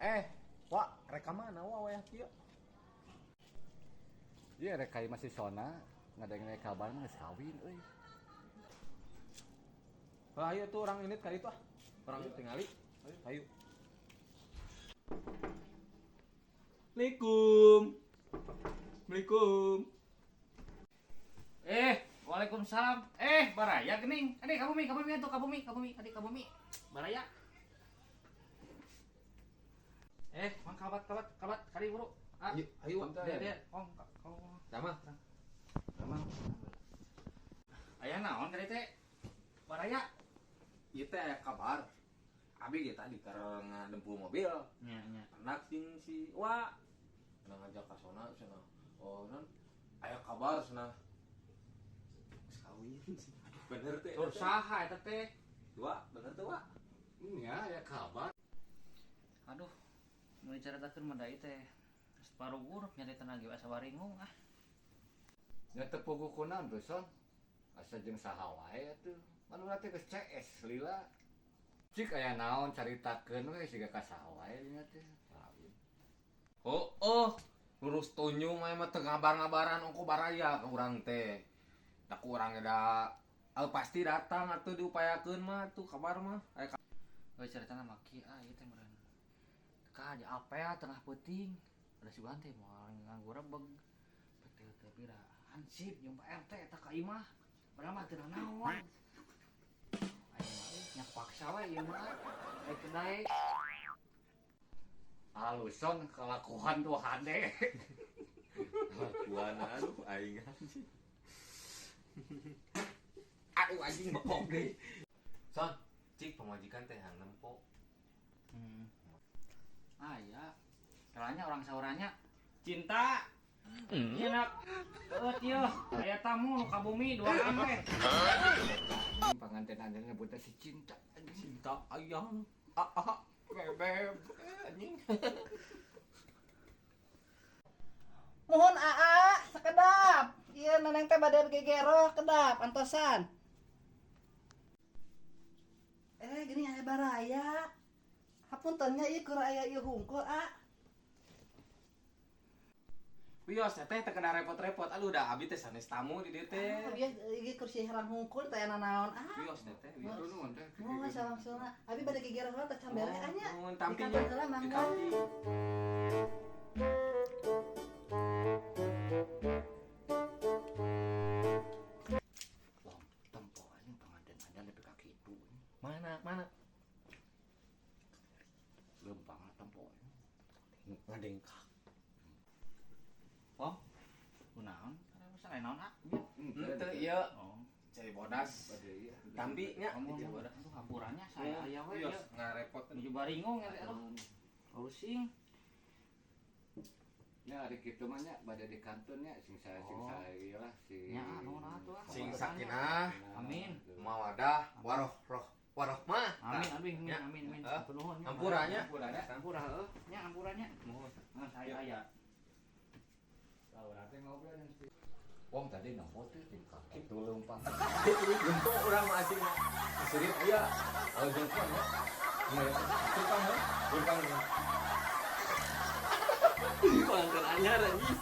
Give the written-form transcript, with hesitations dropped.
Wak, rek ka mana wa wayah kieu? Iya, rek ka imah si Sona, ngadenge kabar mah geus kawin euy. Lah ayo tuh orang ini kali itu ah. Orang tingali. Ayo. Assalamualaikum. Assalamualaikum. Waalaikumsalam. Baraya gening. Adik ka bumi atuh, ka bumi, ka bumi, adik ka bumi. Baraya. Mang kabat kabat kabat kali buru. Ah, Ayo, ayo, Wak. Dia dia, kong kong. Sama. Sama. Aya naon tadi teh? Baraya. Ieu teh aya kabar. Abi ge tadi keur ngadempul mobil. Nya nya. Anak sing si Wa. Nah ngajak ka Sona cenah. Oh, non aya kabar cenah. Geus kawin. Bener teh. Tur saha eta teh? Dua, bener teh, Wak. Nya aya kabar. Aduh, mun dicaritakeun mah da ieu teh separuh nyarita lagi asa waringung ah. Nya teu puguh kunaon tuh, Son. Asa jeung saha wae atuh. Pan urang teh geus CS lila. Cik aya naon caritakeun we siga ka saha wae nya teh. Kawin. Oh, lurus tunjung mah mah teu ngabar-ngabaran ongko baraya ka urang teh. Da ku urang da pasti datang atuh diupayakeun mah tuh kabar mah. Aya Euy caritana mah kieu ah ieu teh meureun. Ka di apel tengah peuting. Ada si Ulan teh moal nganggo rebeg. Betul teh pira hansip jeung Pak RT eta ka imah. Padahal mah teu nanaon. Aya mah euy nya paksa we ieu mah. Rek teu daek. Aluson kelakuan tuh hade. Kelakuan aduh aing anjing. Aduh anjing bokok deui. Son, cik pamajikan teh yang nempo. Ah iya. Kalanya orang saurannya cinta. Iya nak. Eueuh ieu aya tamu nu ka bumi duaan we. Panganten anjeun nyebutna si cinta. Cinta ayang. Ah ah bebeb anjing. Mohon aa sakedap. Ieu neneng teh bade gegeroh kedap antosan. Gini aya baraya. Hapunten nya ieu keur aya ieu hungkul a. Wios teh teh kena repot-repot. Aduh dah abi teh sanes tamu di dieu teh. Ah, bieu ieu kursi herang hungkul teh aya nanaon ah. Wios teh teh. Wios. Nuhun teh. Mohon salam-salam. Abi bade gegeroh teh cambere anya. Nuhun tampi Di kantor heula mangga. Wah, tempo anjing panganten anjeun nepi ka kitu. Mana mana? Leumpang tempo. Ngadengkak. Oh, Kunaon? Aya naon ah? henteu ieu. Oh. Cai bodas. Tampi nya Kamu cai bodas. aduh hampurannya saya aya we Wios ieu. ngarepot. Menuju baringung eta aduh. Pusing. Nya ari kitu mah nya bade di kantun nya sing saya sing saya ieu lah si Nya nuhun atuh ah. Sing sakinah, Amin. mawadah, waroh roh warohmah. Amin amin amin Ya. amin amin. Hah? Nuhun nya. Hampuranya. Hampuranya. Hampura heuh. Nya hampurannya. Nuhun. Nah, saya aya. Lah urang teh ngobrol jeung si Wong tadi nempo teh tingkah kitu leumpang. Gempo urang mah asing. Asirin aya. Oh jengkol nya. Iya, tukang heuh. Tukang. Panganten anyar anjing.